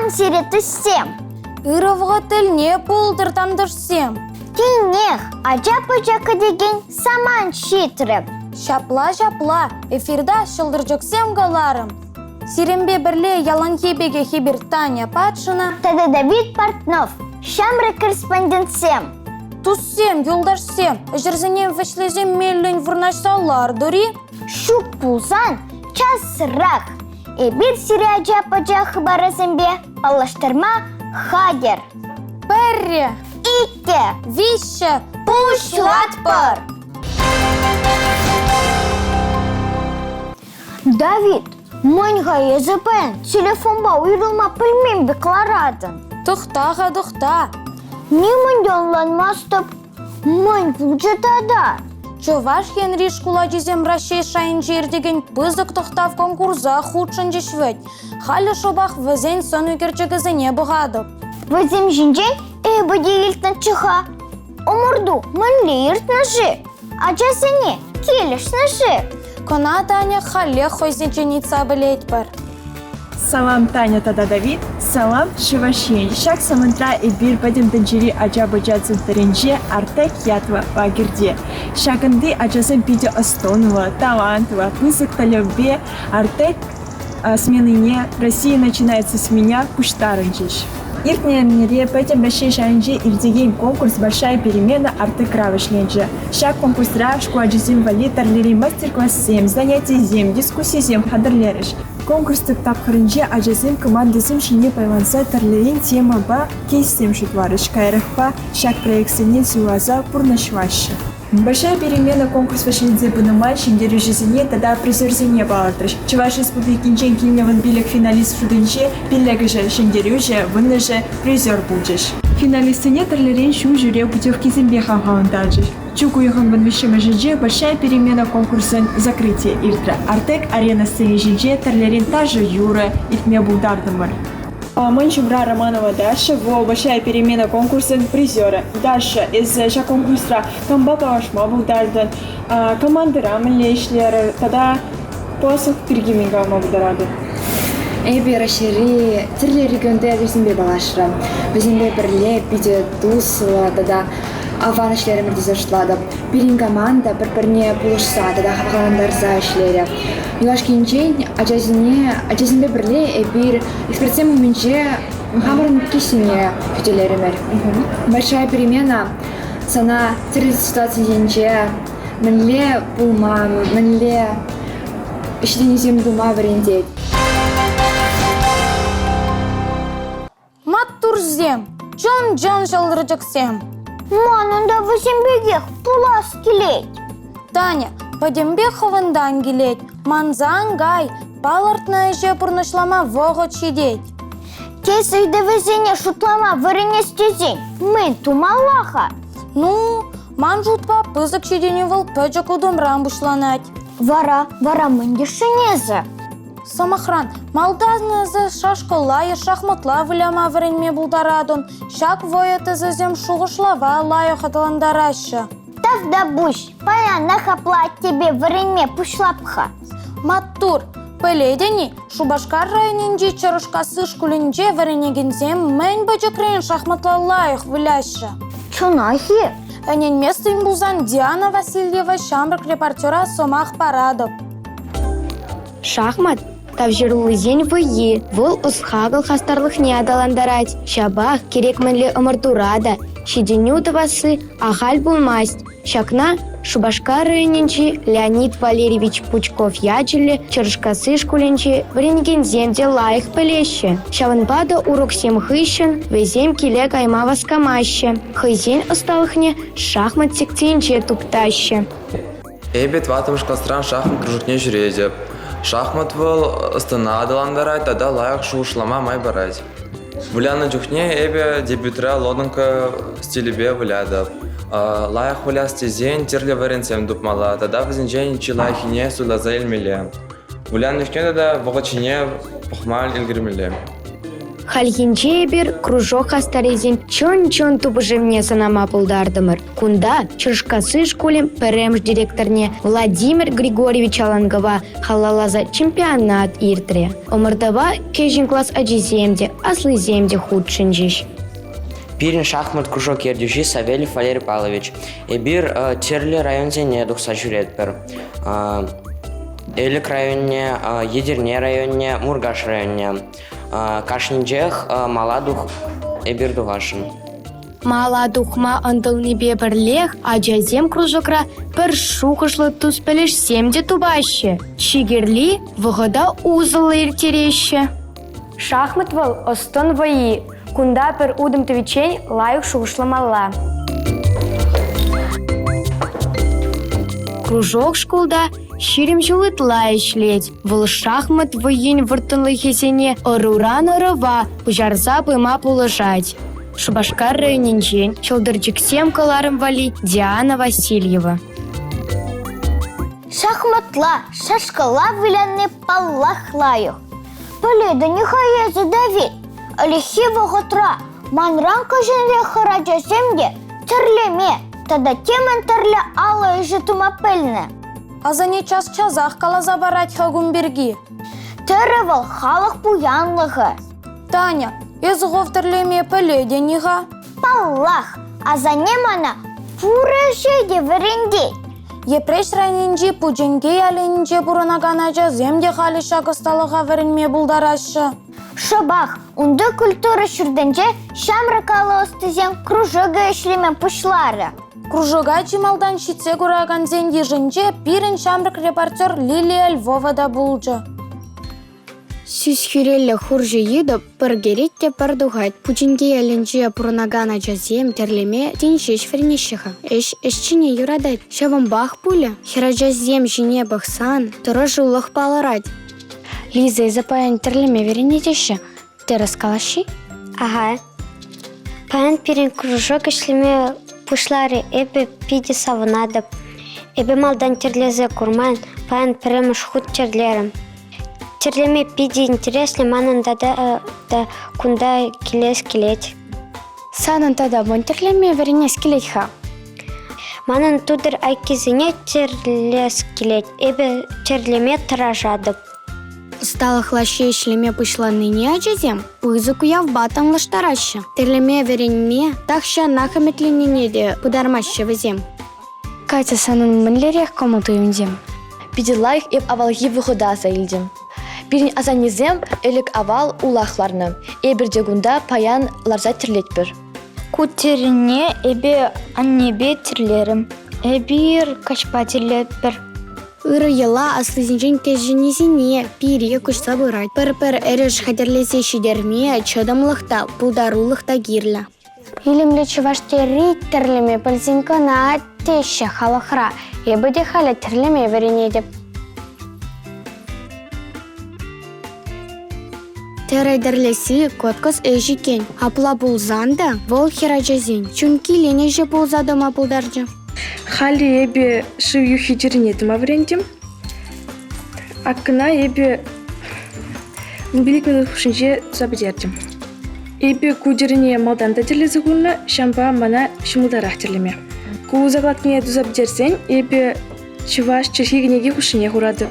Салам сире, туссем! Ырӑ вӑхӑт тӗлне пултӑр, тантӑшсем! Тинех ача-пӑча кӗтекен самант ҫитрӗ. Ҫапла-ҫапла, эфирта ҫӑлтӑрчӑксем каларӑм. Сирӗнпе пӗрле яланхи пекех эпир Таня Патшина тата Давид Портнов, ҫамрӑк корреспондентсем. Туссем, юлташсем, ӗҫӗрсене вӗҫлесе меллӗн вырнаҫса лартӑр-и? Ҫук пулсан часрах эпир сире ача-пӑча хыпарӗсемпе паллаштарма хатӗр. Пӗрре, иккӗ, виҫҫӗ, пуҫлатпӑр! Давид, мӗн-ха эсӗ паян телефонпа уйрӑлма пӗлмен пек ларатӑн? Тӑхта-ха, тӑхта. Нимӗн те ӑнланмастӑп. Мӗн пулчӗ тата? Чӑваш Енри шкул ачисем Раҫҫей шайӗнче иртекен пысӑк тӑхтав конкурса хутшӑнчӗҫ вӗт. Халӗ шӑпах вӗсен сӑн ӳкерчӗкӗсене пӑхатӑп. Вӗсем ҫинчен эпӗ те илтнӗччӗ-ха. Ӑмӑрту мӗнле иртнӗ-ши? Ачасене килӗшнӗ-ши? Кӑна Таня халех хӑйсенчен ыйтса пӗлетпӗр. Салам, Таня тата Давид! Салам, Чӑваш Ен! Ҫак самантра эпир Пӗтӗм тӗнчери ача-пӑча центрӗнче Артек ятлӑ лагерьте. Ҫакӑнти ачасем питӗ ӑс-тӑнлӑ, талантлӑ, пысӑк пӗлӗвпе Артек сменине «Россия начинается с меня» пуҫтарӑнчӗҫ. Иртнӗ эрнере Пӗтӗм Раҫҫей шайӗнче иртекен конкурс «Большая перемена» Артекра вӗҫленчӗ. Ҫак конкурсра шкул ачисем валли тӗрлӗрен мастер-классем, занятисем, дискуссисем хатӗрлерӗҫ. Конкурс тӗп тапхӑрӗнче ачасем командӑсем ҫине пайланса тӗрлӗрен темӑпа кейссем шутларӗҫ, каярахпа ҫак проектсене суйласа пурнӑҫлаҫҫӗ. Большая перемена конкурс вӗҫленсе пынӑ май ҫӗнтерӳҫӗсене тата призерсене палӑртрӗҫ. Чӑваш Республикинчен килнӗ 15 финалист шутӗнче пиллӗкӗшӗ ҫӗнтерӳҫӗ, вуннӑшӗ призер пулчӗҫ. Финалистсене тӗрлӗрен ҫул ҫӳрев путевкисемпе хавхалантарчӗҫ. Чӳк уйӑхӗн вунвиҫҫӗмӗшӗнче Большая перемена конкурсӑн закрытийӗ иртрӗ. Артек-арена сцени ҫинче тӗрлӗрен ташӑ-юрӑ илтме пултартӑмӑр. Мӑн ҫумра Романова Даша, вӑл Большая перемена конкурсӑн призерӗ. Даша, эсӗ ҫак конкурсра кампа паллашма пултартӑн, командӑра мӗнле ӗҫлерӗр тата пуласлӑх пирки мӗн калама пултаратӑн? Эпӗ Раҫҫейри тӗрлӗ регионти ачасемпе паллашрӑм. Вӗсемпе пӗрле питӗ туслӑ тата аван ӗҫлерӗмӗр тесе шутлатӑп. Пирӗн команда пӗр-пӗрне пулӑшса тата хавхалантарса ӗҫлерӗ. Юлашкинчен ачасене ачасемпе пӗрле эпир экспертсем умӗнче хамӑрӑн киҫсене хӳтӗлерӗмӗр. Большая перемена сана тӗрлӗ ситуацисенче мӗнле пулма, мӗнле ҫитӗнӳсем тума вӗрентет. Маттурсем, чӑн-чӑн ҫӑлтӑрчӑксем. Манӑн та вӗсем пекех пулас килет. Таня, пӗтӗмпех хӑвӑнтан килет. Манса ан кай, палӑртнӑ ӗҫе пурнӑҫлама вӑхӑт ҫитет. Тес ыйтӑвӗсене шутлама вӗренес тесен мӗн тумалла-ха? Ну, ман шутпа, пысӑк ҫитӗнӳ вӑл пӗчӗк утӑмран пуҫланать. Вара, вара мӗн тесшӗн эсӗ? Сӑмахран, малтан эсӗ шашкӑлла е шахматла выляма вӗренме пултаратӑн. Ҫак вӑйӑ тӗсӗсем шухӑшлава лайӑх аталантараҫҫӗ. Тавтапуҫ, паянах апла аттепе вӗренме пуҫлап-ха. Маттур! Пӗлетӗн-и, Шупашкар районӗнчи Чӑрӑшкасси шкулӗнче вӗренекенсем мӗн пӗчӗкрен шахматла лайӑх выляҫҫӗ. Чӑнах-и? Ӗненместӗн пулсан Диана Васильева ҫамрӑк репортера сӑмах паратӑп. Шахмат тавҫӑруллисен вӑййи, вӑл ӑс-хакӑл хастарлӑхне аталантарать. Ҫапах кирек мӗнле ӑмӑртура та ҫитӗнӳ тӑвасси ахаль пулмасть. Ҫакна Шупашкар районӗнчи Леонид Валерьевич Пучков ячӗллӗ Чӑрӑшкасси шкулӗнче вӗренекенсем те лайӑх пӗлеҫҫӗ. Ҫавӑнпа та уроксем хыҫҫӑн вӗсем киле кайма васкамаҫҫӗ, хӑйсен ӑсталӑхне шахмат секцийӗнче туптаҫҫӗ. Эпӗ тӑваттӑмӗш класран шахмат кружокне ҫӳретӗп. Шахмат вӑл ӑс-тӑна аталантарать тата лайӑх шухӑшлама май парать. Вылянӑ чухне эпӗ дебютра лодонка стилӗпе вылятӑп. Лайӑх выляс тесен тӗрлӗ вариантсем тупмалла тата вӗсенчен чи лайӑххине суйласа илмелле. Вылянӑ чухне тата вӑхӑт ҫине пӑхма ӗлкӗрмелле. Хальхинче эпир кружок хастарӗсен чӑн-чӑн тупӑшӑвне сӑнама пултартӑмӑр. Кунта Чӑршкасси шкулӗн пӗрремӗш директорне Владимир Григорьевич Алангова халалласа чемпионат иртрӗ. Ӑмӑртӑва кӗҫӗн класс ачисем те, аслисем те хутшӑнчӗҫ. Пирӗн шахмат кружок ертӳҫи Савельев Валерий Павлович. Эпир тӗрлӗ районсене тухса ҫӳретпӗр. Элӗк районне, Етӗрне районне, Муркаш районне. Кашнинчех мала тух эпир тухасшӑн. Мала тухма ӑнтӑлнипе пӗрлех ачасем кружокра пӗр шухӑшлӑ тус-пӗлӗшсем те тупаҫҫӗ. Чи кирли – вӑхӑта усӑллӑ ирттереҫҫӗ. Шахмат вӑл ӑс-тӑн вӑййи. Кунта пӗр утӑм тӑвиччен лайӑх шухӑшламалла. Кружок шкулта 20 ҫул ытла ӗҫлет. Вӑл шахмат вӑййин вӑрттӑнлӑхӗсене ӑруран ӑрӑва пуҫарса пыма пулӑшать. Шупашкар районӗнчен Ҫӑлтӑрчӑксем кӑларӑм валли Диана Васильева. Шахматла, шашкӑлла выляни паллах лайӑх. Пӗлетӗн-и-ха эсӗ, Давид, ӗлӗкхи вӑхӑтра манран кӗҫӗнрех хӗрачасем те тӗрлеме тата темӗн тӗрлӗ алӑ ӗҫӗ тума пӗлнӗ. Асанне час-часах каласа парать-ха кун пирки. Тӗрӗ вӑл халӑх пуянлӑхӗ. Таня, эсӗ хӑв тӗрлеме пӗлетӗн-и-ха? Паллах, асанне мана пур ӗҫе те вӗрентет. Йӗпреҫ районӗнчи Пучинке ялӗнче пурӑнакан ачасем те халӗ ҫак ӑсталӑха вӗренме пултараҫҫӗ. Шӑпах унти культура ҫуртӗнче ҫамрӑк алӑ ӑстисен кружокӗ ӗҫлеме пуҫларӗ. Кружока чи малтан ҫитсе куракансен йышӗнче пирӗн ҫамрӑк репортер Лилия Львова та пулчӗ. Сӳс хӳреллӗ хурҫӑ йытӑ пӗр кӗрет те пӗр тухать. Пучинке ялӗнче пурӑнакан ачасем тӗрлеме тин ҫеҫ вӗренеҫҫӗ-ха. Ӗҫ ӗҫчене юратать. Ҫавӑнпах пулӗ хӗрачасем ҫине пӑхсан тӑрӑшулӑх палӑрать. Лиза, эсӗ паян тӗрлеме вӗренетеҫҫӗ. Тӗрӗс калаҫҫи? Ага. Паян пирӗн кружок ӗҫлеме пуҫларӗ. Эпӗ питӗ савӑнатӑп. Эпӗ малтан тӗрлесе курман, паян пӗрремӗш хут тӗрлерӗм. Тӗрлеме питӗ интереслӗ, манӑн тата та кунта килес килет. Санӑн тата мӗн тӗрлеме вӗренес килет-ха? Манӑн тутӑр айккисене тӗрлес килет. Эпӗ тӗрлеме тӑрӑшатӑп. Ӑсталӑх лаҫҫи ӗҫлеме пуҫланине ачасем пысӑк уявпа танлаштараҫҫӗ. Тӗрлеме вӗренме тахҫанах ӗмӗтленнине те пытармаҫҫӗ вӗсем. Катя, санӑн мӗнлерех кӑмӑл-туйӑмсем? Питӗ лайӑх эп авалхи вӑхӑта аса илтӗм. Пирӗн асаннесем ӗлӗк-авал улах ларнӑ. Эпир те кунта паян ларса тӗрлетпӗр. Ку тӗрӗне эпӗ аннепе тӗрлерӗм. Эпир каҫпа тӗрлетпӗр. Ырӑ йӑла аслисенчен кӗҫӗннисене пире куҫса пырать. Пӗр-пӗр эреш хатӗрлесе ҫитерме чӑтӑмлӑх та, пултарулӑх та кирлӗ. Илемлӗ чӑваш тӗрри тӗрлеме пӗлсен кӑна теҫҫӗ халӑхра. Эпӗ те халӗ тӗрлеме вӗренетӗп. Тӗрӗ тӗрлесси кӑткӑс ӗҫ иккен. Апла пулсан та вӑл хӗрачасен чун киленӗҫӗ пулса тӑма пултарчӗ. Халӗ эпӗ шыв юххи чӗрине тума вӗрентӗм. Аккӑна эпӗ 15 минут хушшинче туса пӗтертӗм. Эпӗ ку тӗрӗне малтан та тӗрлесе хунӑ, ҫавӑнпа мана ҫӑмӑлтарах тӗрлеме. Ку закладкине туса пӗтерсен эпӗ чӑваш чӗлхи кӗнеки хушшине хуратӑп.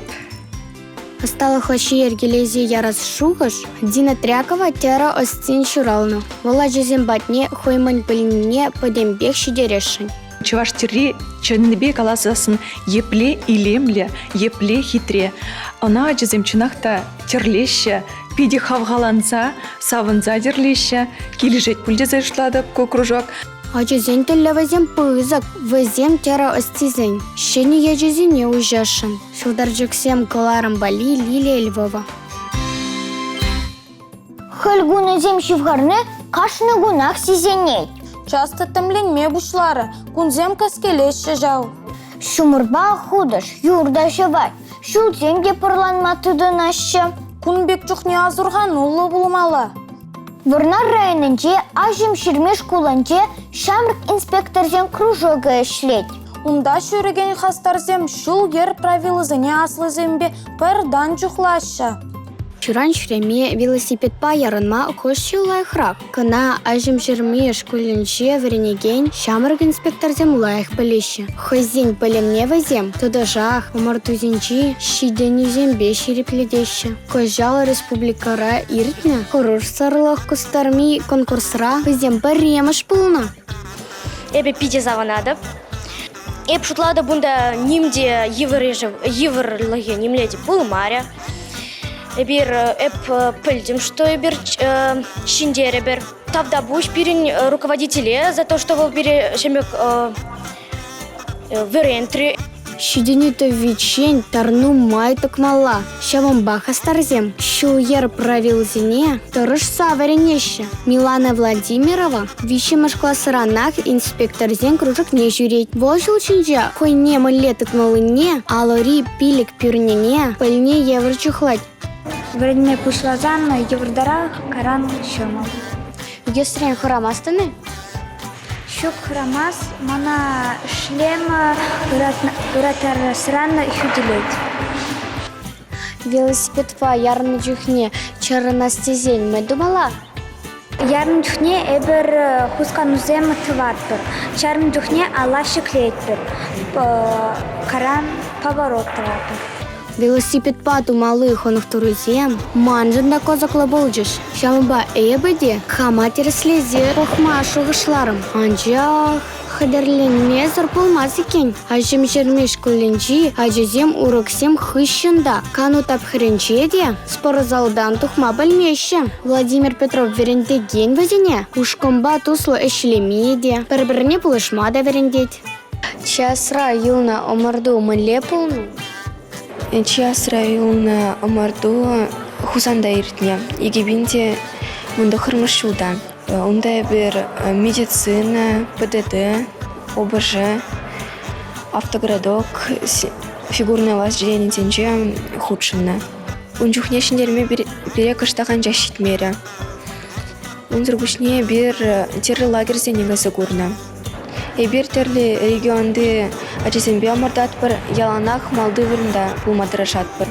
Ӑсталӑх лаҫҫи йӗркелесе ярас шухӑш Дина Трякова тӗрӗ ӑстин ҫуралнӑ. Вӑл ачасем патне хӑй мӗн пӗлнине пӗтӗмпех ҫитересшӗн. Чӑваш тӗрри чӑннипе каласассӑн епле илемлӗ, епле хитре. Ӑна ачасем чӑнах та тӗрлеҫҫӗ, питӗ хавхаланса, савӑнса тӗрлеҫҫӗ. Килӗшет пуль тесе шутлатӑп ку кружок. Ачасен тӗллевӗсем пысӑк, вӗсем тӗрӗ ӑстисен ҫӗнӗ ячӗсене уҫасшӑн. Ҫӑлтӑрчӑксем кӑларӑм валли Лилия Львова. Хӗл кунӗсем ҫывхарни кашни кунах сисӗнет. Час тӗттӗмленме пуҫларӗ, кунсем кӗскелеҫҫӗ ҫав. Ҫумӑрпа хутӑш юр та ҫӑвать, ҫулсем те пӑрланма тытӑнаҫҫӗ. Кун пек чухне асӑрхануллӑ пулмалла. Вӑрнар районӗнчи Аҫӑмҫырми шкулӗнче ҫамрӑк инспекторсен кружокӗ ӗҫлет. Унта ҫӳрекен хастарсем ҫул-йӗр правилисене аслисемпе пӗр тан чухлаҫҫӗ. Ҫуран ҫӳреме, велосипедпа ярӑнма хӑш ҫул лайӑхрах? Кӑна Аҫӑмҫырми шкулӗнче вӗренекен ҫамрӑк инспекторсем лайӑх пӗлеҫҫӗ. Хӑйсен пӗлӗвне вӗсем тӑтӑшах ӑмӑртусенчи ҫитӗнӳсемпе ҫирӗплетеҫҫӗ. Кӑҫал республикӑра иртнӗ Хӑрушсӑрлӑх кустӑрми конкурсра вӗсем пӗрремӗш пулнӑ. Эпӗ питӗ савӑнатӑп. Эп шутлатӑп, унта ним те йывӑрлӑхӗ нимле те пулмарӗ. Эпир эп пӗлтӗм, что эпир ҫӗнтерӗпӗр. Тавтапуҫ пирӗн руководителе за то, что вӑл пире ҫемек вӗрентрӗ. Ҫитӗнӳ тӑвиччен тар нумай тӑкмалла. Ҫавӑнпа хастарсем ҫул-йӗр правилисене тӑрӑшса вӗренеҫҫӗ. Милана Владимирова виҫҫӗмӗш класранах инспекторсен кружокне ҫӳрет. Вӑл ҫул ҫинче хӑйне мӗнле тытмаллине, алӑри пилӗк пӳрнене пӗлнӗ евӗр чухлать. Вӗренме пуҫласан йывӑртарах, кайран ҫӑмӑл. Ӳкесрен хӑрамастӑн-и? Ҫук, хӑрамас. Мана шлем ыраттарасран хӳтӗлет. Велосипедпа ярӑннӑ чухне чарӑнас тесен мӗн тумалла? Ярӑннӑ чухне эпир хусканусем тӑватпӑр. Чарӑннӑ чухне алла ҫӗклетпӗр. Кайран поворот тӑватпӑр. Велосипедпа тумалли хӑнӑхтарусем маншӑн та кӑсӑклӑ пулчӗҫ. Ҫавӑнпа эпӗ те хама тӗрӗслесе пӑхма шухӑшларӑм. Анчах хатӗрленмесӗр пулмасть иккен. Аҫӑмҫырми шкулӗнчи ачасем уроксем хыҫҫӑн та, кану тапхӑрӗнче те спортзалтан тухма пӗлмеҫҫӗ. Владимир Петров вӗрентекен вӗсене ушкӑнпа туслӑ ӗҫлеме те, пӗр-пӗрне пулӑшма та вӗрентет. Чи асра юлнӑ ӑмӑрту мӗнле пулнӑ? Чи асра юлнӑ ӑмӑрту Хусанта иртнӗ. 2019 ҫулта. Унта эпир медицина, ПДД, ОБЖ, автогородок, фигурное вожденисенче хутшӑннӑ. Ун чухне ҫӗнтерме пире кӑштах анчах ҫитмерӗ. Унсӑр пуҫне эпир тӗрлӗ лагерьсене кайса курнӑ. Эпир тӗрлӗ регионти ачасемпе ӑмӑртатпӑр, яланах малти вырӑнта пулма тӑрӑшатпӑр.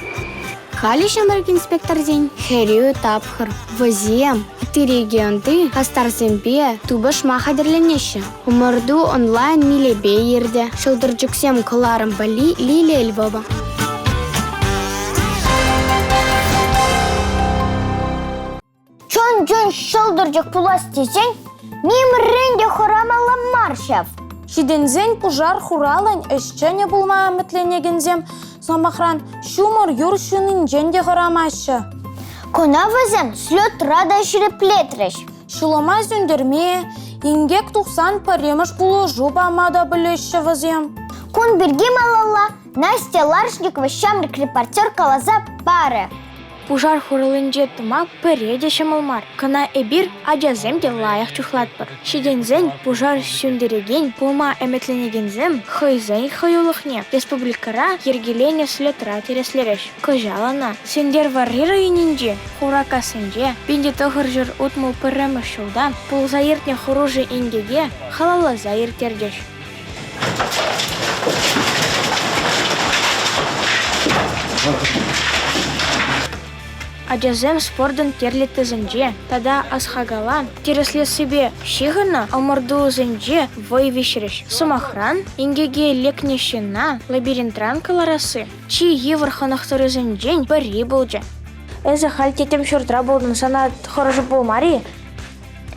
Халӗ ҫамрӑк инспекторсен хӗрӳ тапхӑр. Вӗсем ытти регионти хастарсемпе тупӑшма хатӗрленеҫҫӗ. Ӑмӑрту онлайн мелӗпе иртӗ. Ҫӑлтӑрчӑксем кӑларӑм валли Лилия Львова. Чӑн-чӑн ҫӑлтӑрчӑк пулас тесен нимрен те хӑрамалла мар ҫав. Ҫитӗнсен пушар хуралӗн ӗҫченӗ пулма ӗмӗтленекенсем, сӑмахран, ҫумӑр юр ҫунинчен те хӑрамаҫҫӗ. Кӑна вӗсем слетра та ҫирӗплетрӗҫ. Ҫулӑма сӳнтерме, инкек тухсан пӗрремӗш пулӑшу пама та пӗлеҫҫӗ вӗсем. Кун пирки малалла Настя Ларшникова ҫамрӑк репортер каласа парӗ. Пушар хуралӗнче тӑма пӗрре те ҫӑмӑл мар. Кӑна эпир, ачасем те, лайӑх чухлатпӑр. Ҫитӗнсен пушар сӳнтерекен пулма ӗмӗтленекенсем хӑйсен хӑюлӑхне республикӑра йӗркеленӗ слетра тӗрӗслерӗҫ. Кӑҫал ӑна Сӗнтӗрвӑрри районӗнчи Хуракассинче 1961 ҫулта пулса иртнӗ хӑрушӑ инкеке халалласа ирттерчӗҫ. Ачасем спортӑн тӗрлӗ тӗсӗнче тата ӑс-хакӑла тӗрӗслессипе ҫыхӑннӑ ӑмӑртусенче вӑй виҫрӗҫ. Сӑмахран, инкеке лекнӗ ҫынна лабиринтран кӑларасси чи йывӑр хӑнӑхтарусенчен пӗри пулчӗ. Эсӗ халь тӗттӗм ҫуртра пултӑн, сана хӑрушӑ пулмарӗ-и?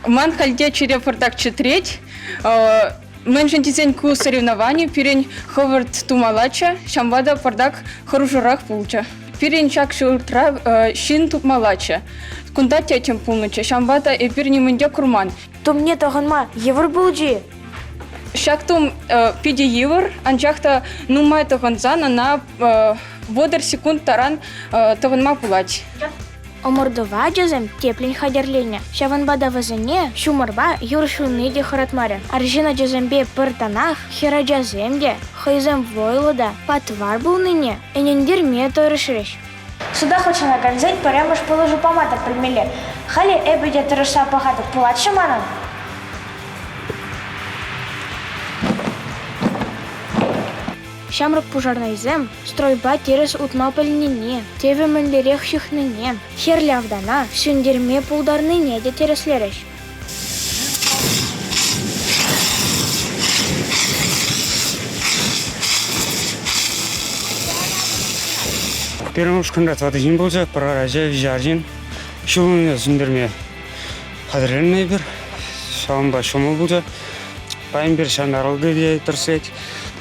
Ман хальте чӗре пӑртак чӗтрет. Мӗншӗн тесен ку соревновани пирӗн хӑвӑрт тумаллаччӗ, ҫавӑнпа та пӑртак хӑрушӑрах пулчӗ. Пирӗн ҫак ҫуртра ҫын тупмаллаччӗ. Кунта тӗттӗм пулнӑччӗ, ҫавӑнпа та эпир нимӗн те курман. Тумне тӑхӑнма йывӑр пулчӗ-и? Ҫак тум питӗ йывӑр, анчах та нумай тӑхӑнсан ӑна 30 секунд таран тӑхӑнма пулать. Ӑмӑртӑва ачасем теплӗн хатӗрленнӗ. Ҫавӑнпа та вӗсене ҫумӑрпа юр ҫуни те хӑратмарӗ. Арҫын ачасемпе пӗр танах хӗрачасем те хӑйсем вӑйлӑ та патвар пулнине ӗнентерме тӑрӑшрӗҫ. Суда хутшӑнакансен пӗрремӗш пулӑшу пама та пӗлмелле. Халӗ эпӗ те тӑрӑшса пӑхатӑп пулать-ши манӑн? Ҫамрӑк пушарнӑйсем стройпа тӗрӗс утма пӗлнине, тӗвӗ мӗнлерех ҫыхнине, хӗрлӗ автана сӳнтерме пултарнине те тӗрӗслерӗҫ. Пирӗн ушкӑнра тӑватӑ ҫын пулчӗ, пӗр ача, виҫӗ арҫын. Ҫулӑмне сӳнтерме хатӗрленнӗ эпир. Ҫавӑнпа ҫӑмӑл пулчӗ. Паян пир ҫанталӑкӗ те тӗрӗслет.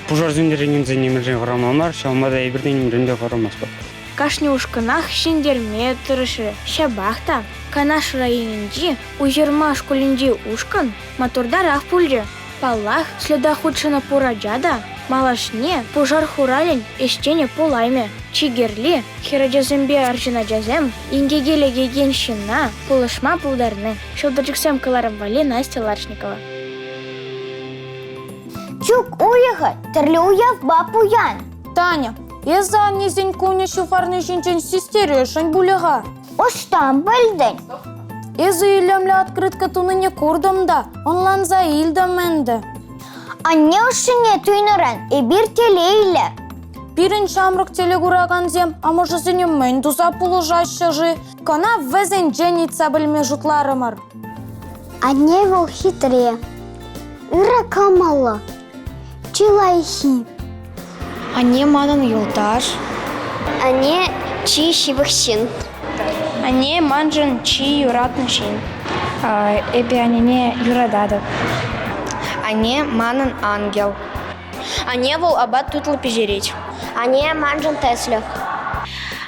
Пушар сӳнтерекенсен нимӗнрен хӑрама мар, ҫавӑнпа та эпир те нимрен те хӑрамастпӑр. Кашни ушкӑнах ҫӗнтерме тӑрӑшрӗ. Ҫапах та Канаш районӗнчи Уҫырма шкулӗнчи ушкӑн маттуртарах пулчӗ. Паллах, слета хутшӑннӑ пур ача та малашне пушар хуралӗн ӗҫченӗ пулаймӗ. Чи кирли, хӗрачасемпе арҫын ачасем инкеке лекекен ҫынна пулӑшма пултарни. Ҫӑлтӑрчӑксем кӑларӑм валли Настя Ларшникова. Чӳк уйӑхӗ тӗрлӗ уявпа пуян. Таня, эсӗ аннесен кунӗ ҫывхарни ҫинчен систересшӗн пулӗ-ха. Ӑҫтан пӗлтӗн? Эсӗ илемлӗ открытка тунине куртӑм та ӑнланса илтӗм ӗнтӗ. Анне ӑшшине туйнӑран эпир телейлӗ. Пирӗн ҫамрӑк телекуракансем амӑшӗсене мӗн туса пулӑшаҫҫӗ-ши? Кӑна вӗсенчен ыйтса пӗлме шутларӑмӑр. Анне вӑл хитре, ырӑ кӑмӑллӑ, чи лайӑххи. Анне манӑн юлташ. Анне чи ҫывӑх ҫын. Анне маншӑн чи юратнӑ ҫын. Эпӗ аннене юрататӑп. Анне манӑн ангел. Анне вӑл апат тутлӑ пӗҫерет. Анне маншӑн тӗслӗх.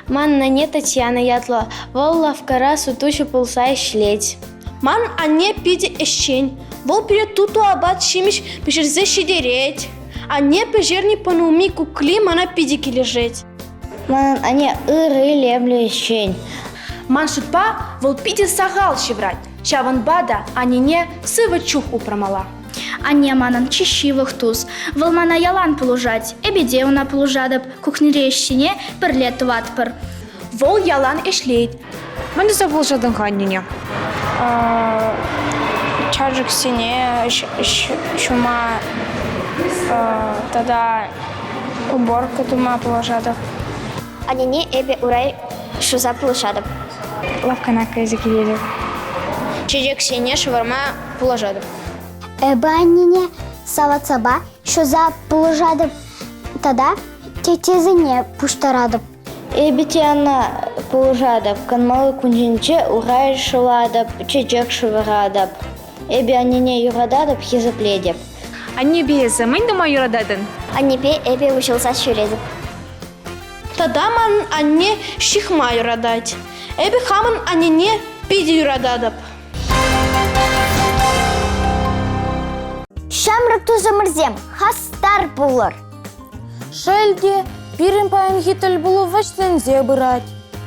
Манӑн анне Татьяна ятлӑ. Вӑл лавккара сутуҫӑ пулса ӗҫлет. Ман анне питӗ ӗҫчен. Вӑл пире тутлӑ апат-ҫимӗҫ пӗҫерсе ҫитерет. Анне пӗҫернӗ панулми кукли мана питӗ килӗшет. Манӑн анне ырӑ, илемлӗ ӗҫчен. Ман шутпа, вӑл питӗ сахал ҫыврать. Ҫавӑнпа та аннене сывӑ чух упрамалла. Анне манӑн чи ҫывӑх тус. Вӑл мана ялан пулӑшать. Эпӗ те ӑна пулӑшатӑп. Кухньӑри ӗҫсене пӗрле тӑватпӑр. Вӑл ялан ӗҫлет. Мӗн туса пулӑшатӑн-ха аннене? Чашӑксене ҫума тата уборка тума пулӑшатӑп. Аннене эпӗ урай ҫуса пулӑшатӑп. Лавккана кайса килетӗп. Чечексене шӑварма пулӑшатӑп. Эпӗ аннене савӑт-сапа ҫуса пулӑшатӑп тата теттесене пуҫтаратӑп. Эпӗ те ӑна пулӑшатӑп. Канмалли кунсенче урай шӑлатӑп, чечек шӑваратӑп. Эпӗ аннене юрататӑп, хисеплетӗп. Аннепе эсӗ мӗн тума юрататӑн? Аннепе эпӗ уҫӑлса ҫӳретӗп. Тата манӑн анне ҫыхма юратать. Эпӗ хамӑн аннене питӗ юрататӑп. Ҫамрӑк тусӑмӑрсем, хастар пулӑр! Шел те, пирӗн паянхи тӗлпулу вӗҫленсе пырать.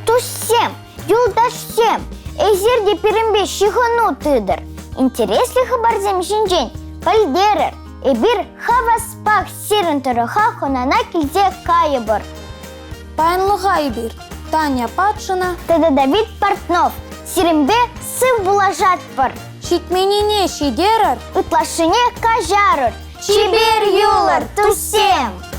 Туссем, юлташсем, эсир те пирӗнпе ҫыхӑну тытӑр. Интереслӗ хыпарсем ҫинчен пӗлтерӗр. Эпир хаваспах сирӗн тӑрӑха хӑнана килсе кайӑпӑр. Паянлӑха эпир Таня Патшина тата Давид Портнов сирӗнпе сыв пулашатпӑр. Ҫитменнине ҫитерӗр, ытлашшине каҫарӑр. Чипер юлӑр, туссем!